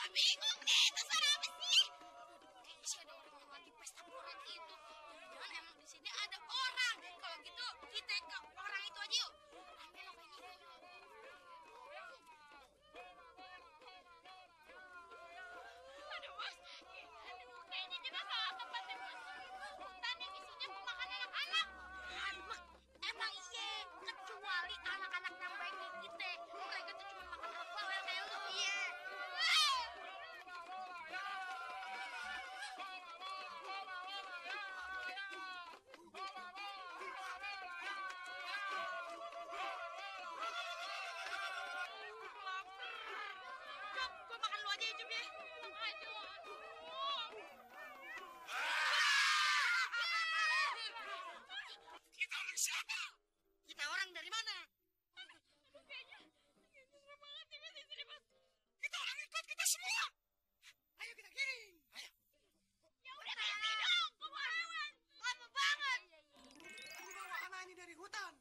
bingung deh, itu suara apa sih? Kayaknya sih ada orang yang lagi pesta pora gitu. Jangan emang di sini ada orang. Kalau gitu kita ke orang itu aja yuk. Rame lo kayaknya. Aduh bos, kayaknya kita salah tempat deh bos. Hutan yang isinya pemakan anak-anak. Emang iya, kecuali anak-anak yang baik kita. Mereka tuh cuma makan apel yang kayak lu. Iya. Cup, gua makan lu aja ya, Cup ya. Enak aja lo. Kita orang siapa? Kita orang dari mana? Kayaknya serem banget nih di sini, Mas. Kita orang ikut kita semua. Ayo kita giring. Ayo. Ya udah nanti dong, gua hewan. Lama banget. Kami bawa anak ini dari hutan.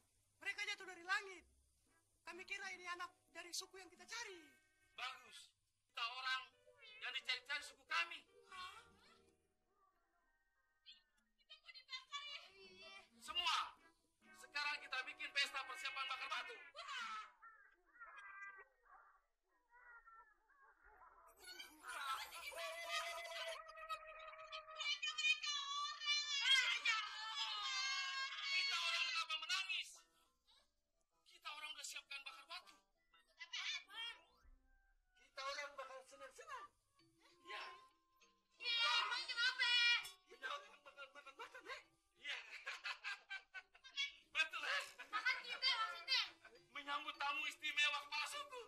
Mereka jatuh dari langit. Kami kira ini anak dari suku yang kita cari. Bagus. Kita orang yang dicari-cari suku kami. Kita mau dibakar ya. Semua. Sekarang kita bikin pesta persiapan bakar batu. Kita orang kenapa menangis? Kita orang udah siapkan bakar batu. Kita orang bakal senang-senang. Ya. Ya, emang kenapa? Menyambut makan-makan, Iya. Betul. Makan kita maksudnya. Menyambut tamu istimewa kepala suku.